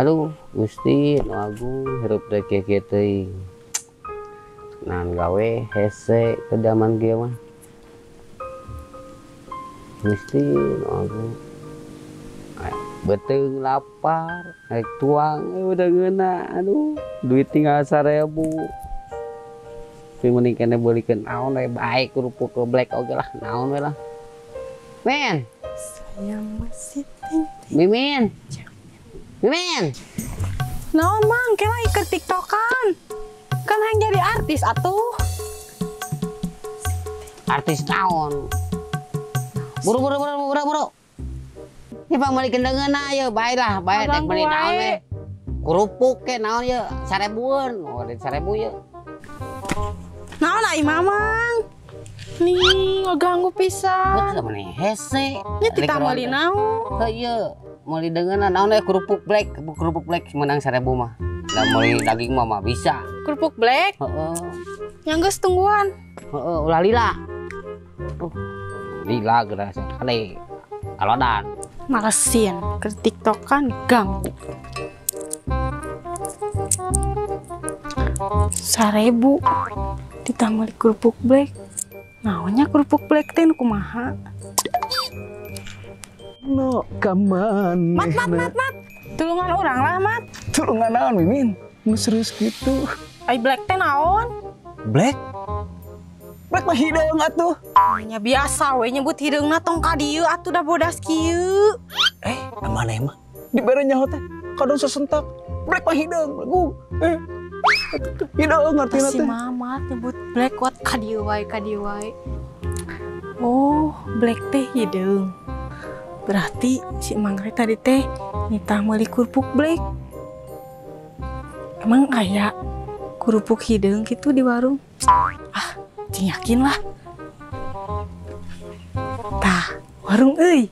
Aduh, Gusti nu agung hirup teh kieu-kieu teuing. Naon gawe hese ke zaman kieu mah. Gusti nu agung. Beuteung lapar, rek tuang udah ngeuna. Aduh, duit tinggal 1000. Tapi mending kene beulikeun naon we bae kerupuk ke black oge lah, naon we lah. Men. Saya masih ting. Mimin. Mimin. Naon mang, kela ikut TikTokan. Kan hayang jadi artis atuh. Artis naon? Buru buru buru buru buru. Ini pang balikin deungeunna ieu, bae lah, bae rek meuli naon we. Kerupuk ke naon ieu, 1000-eun. Oh, 1000 ieu. Naon ai mamang? Nih, ngeganggu pisan. Betul maneh hese. Nya titah meuli naon? Heuh ieu, meuli deungeunna naon we kerupuk black menang 1000 mah. Lah meuli daging mah bisa. Kerupuk black? Heeh. Yang geus tungguan. Heeh, ulah lila. Lila geura kali. Alodan. Malesin, ke TikTokan ganggu. 1000 ditambah kerupuk black. Naonnya kerupuk black teh nu kumaha? No, kaman. Mat mat mat mat. Tulungan urang lah, Mat. Tulungan naon, Mimin? Nu serius gitu. Ai black teh naon? Black? Black mah hideung atuh. Nya biasa we nyebut hideungna tong ka dieu atuh da bodas kieu. Maneh mah dibere nyaho teh kadon sesentak. Black mah hideung, lagu. Hideung ngartina teh. Si Mamat nyebut black wat ka dieu wae ka dieu wae. Oh, black teh hideung. Berarti si Mang Re tadi teh nitah meuli kerupuk black. Emang aya kerupuk hideung gitu di warung? Ah, cing yakin lah. Tah, warung euy.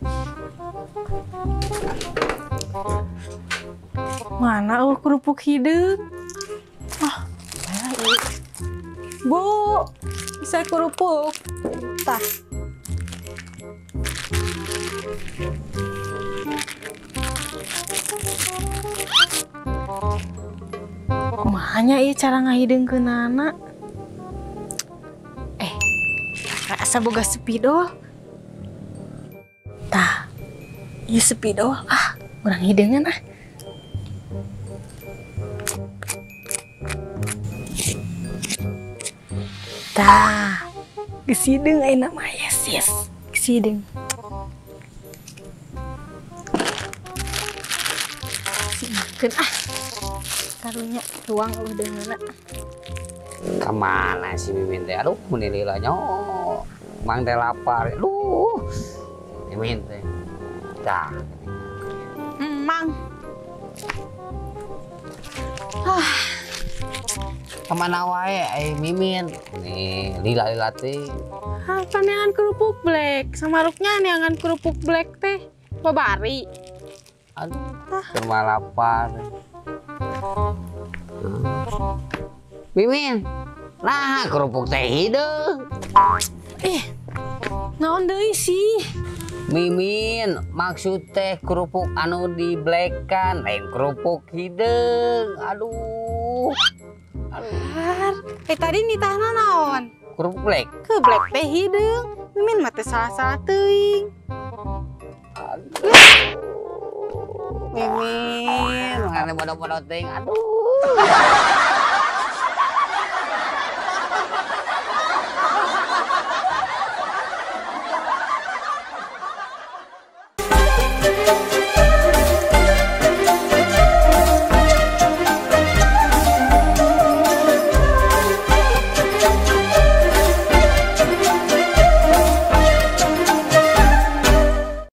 Mana eueuh kerupuk hideung? Ah, bae. Bu, bisa kerupuk. Tah. Kumahanya ieu cara ngahideungkeunana? Asa boga spidol. Tah, ieu spidol. Ah, urang hideungan ah. Tah, geus hideung ayeuna mah, yes yes. Geus hideung. Singkeun ah. Karunya tuang eueuh deungeunna. Kemana si Mimin teh? Aduh, meuni lila nya. Mang teh lapar. Aduh. Mimin teh. Tah. Mang. Ah. Kemana wae ai Mimin? Nih, lila-lila teh. Ah, paneangan kerupuk black. Samaruknya neangan kerupuk black teh. Babari. Aduh, cuma lapar. Mimin, nah kerupuk teh hideung. Naon deui sih? Mimin, maksud teh kerupuk anu diblekan, lain kerupuk hideung. Aduh. Aduh. Tadi nitahna naon? Kerupuk black. Ke black teh hideung. Mimin mah teh salah-salah teuing. Aduh. Mimin, mana bodoh-bodoh teuing. Aduh.